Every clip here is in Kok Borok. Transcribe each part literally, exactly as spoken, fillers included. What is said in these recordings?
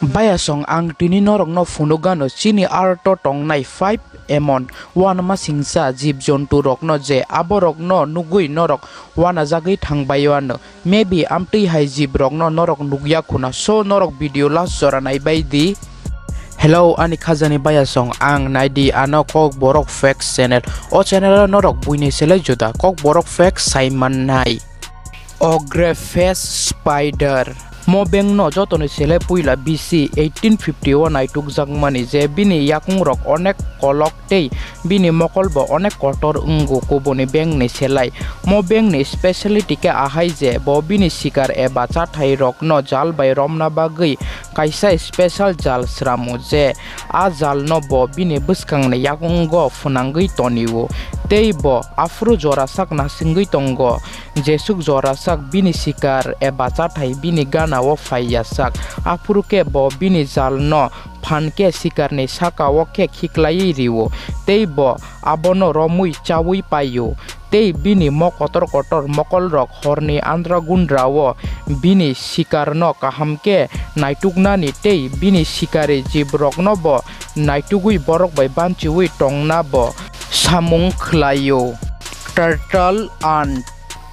Bayasong, ang tini norokno phunukgano chini arto tongnai five emon uanama singcha jib jontu rokno je aborokno nugwi norok uanajagwi thangbaio ano. Maybe amtwi hai jib rokno norok nukya khuna, so norok video last jora naibai di. Hello ani khajani bayasong, ang naidi ano Kokborok Facts channel. O channel o norok buini selai juda Kokborok Facts sai mannai. Ogre Face Spider. Mo beng no jotoni sele puila B C eighteen fifty o naitukjakmani je bini yakungrok onek kolok tei bini mokolbo onek kotor wngo kubuni beng ni selai. Mo beng ni speciality khe ahai je bo bini sikar eba chathai rokno jal bai romna bagwi kaisa special jal sramo je a jal no bo bini bwskang ni yakungo phwnangwi tonio tei bo aphuru jora sak nasingwi tongo. Jesuk jora sak bini sikar eba chathai bini gana o phai ya sak, aphuru khe bo bini jal no phan khe sikar ni saka o khe khiklaiwi rio, tei bo abono romwi chaui paio, tei bini mo kotor kotor mokol rok hor ni andra gundra o bini sikar no kaham khe naituknani tei bini sikari jib rok no bo naitugwi borok bai banchiui tongna bo samung khlaio. Turtle ant.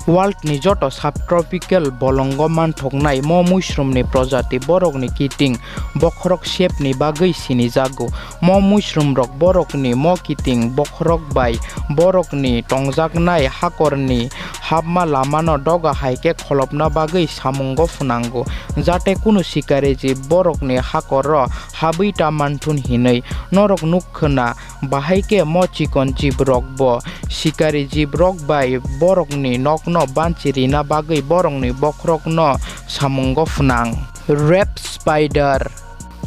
World ni joto subtropical bolongo manthoknai mo muisrumni projati borokni kiting bokhorok sepni bagwi sinijago. Mo muisrumrok borokni mo kiting bokhorok bai borokni tongjaknai hakorni hapma lamano doga hai khe kholopna bagwi samungo phnango, jate kunu sikariji borokni hakorro habwi ta manthun hinwi. Norok nuk khna, bahai khe mo chikon jibrok bo sikari jibrok bai borokni nokno banchi rina bagwi borokni bokhorokno samungo phnang. Rape spider.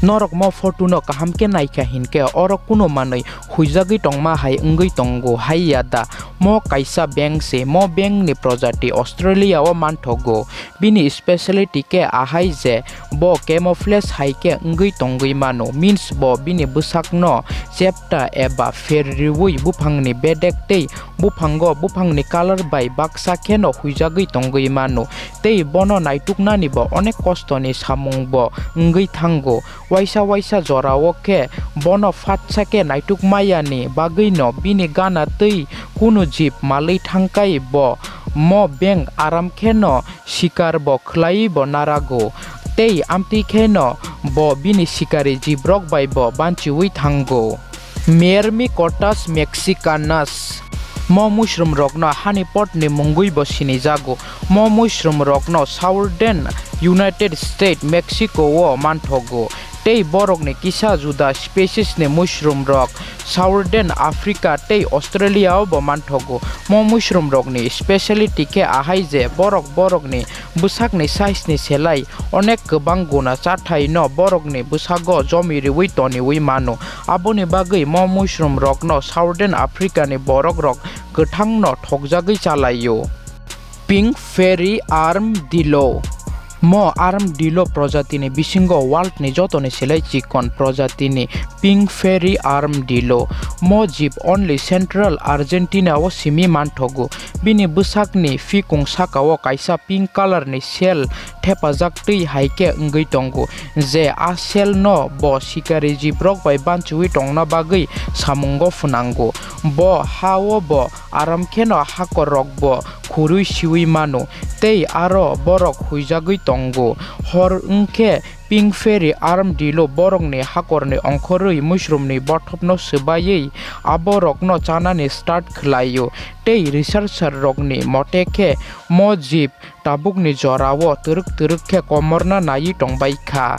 Norok mo photo no kaham khe naikha hinkhe oro kunu manwi huijagwi tongma hai wngwi tongo hai ya da? Mo kaisa beng se, mo beng ni projati Australia o manthogo. Bini speciality khe ahai je bo camouflage hai khe wngwi tongwi mano, means bo bini bwsakno chepta eba pher riui buphangni bedek tei buphango buphangni colour bai baksa kheno huijagwi tongwi mano, tei bono naituknani bo onek kostoni samung bo wngwi thango. Waisa waisa jorao khe bono phatsa khe naituk mayani bagwino bini gana twi kunu jib malwi thangkai bo mo beng aram kheno sikar bo khlaiwi bo narago, tei amtwi kheno bo bini sikari jibrok bai bo banchiui thango. Myrmicotus mexicanus. Mo muisrumrokno honeypot ni mungwi bo sinijago. Mo muisrumrokno Southern United States, Mexico o manthogo, tei borokni kisa juda species ni muisrumrok Southern Africa tei Australia o bo manthogo. Mo muisrumrokni speciality khe ahai je borok borokni bwsakni size ni selai onek kwbang guna chathaino borokni bwsago jomi riui toniui mano. Aboni bagwi mo muisrumrokno Southern Africa ni borokrok kwthangno thokjagwi chalaio. Pink fairy armadillo. Mo armadillo projatini bisingo world ni jotoni selai chikon projatini pink fairy armadillo. Mo jib only Central Argentina o simi manthogo. Bini bwsakni phikung sakao kaisa pink colour ni cell thepajak twi hai khe wngwi tongo, je a cell no bo sikari jibrok bai banchiui tongna bagwi samungo phnango. Bo ha o bo aram kheno hakorrok bo khurui siui mano, tei aro borok huijagwi tongo. Hor wngkhe pink fairy armadillo borokni hakorni ongkhorwi muisrumni bothopno swbaiwi aborokno chanani start khlaio, tei researcher rokni mote khe mo jib tabukni jorao twrwk twrwk khe komorna naiwi tongbai kha.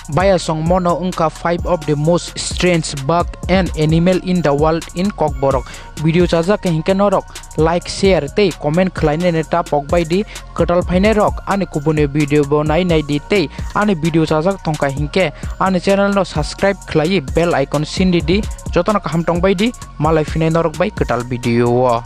Bayasong, mono wngkha five of the most strange bug and animal in the world in Kokborok. Video chajak khe hinkhe norok like, share tei comment khlainani ta pokbai di. Kwtal phainai rok ani kubuni video bo nai nai di tei ani video chajak tongkha hinkhe ani channel no subscribe khlaiwi bell icon sindi di. Jotono kaham tongbai di, malai phinai norok bai kwtal video o.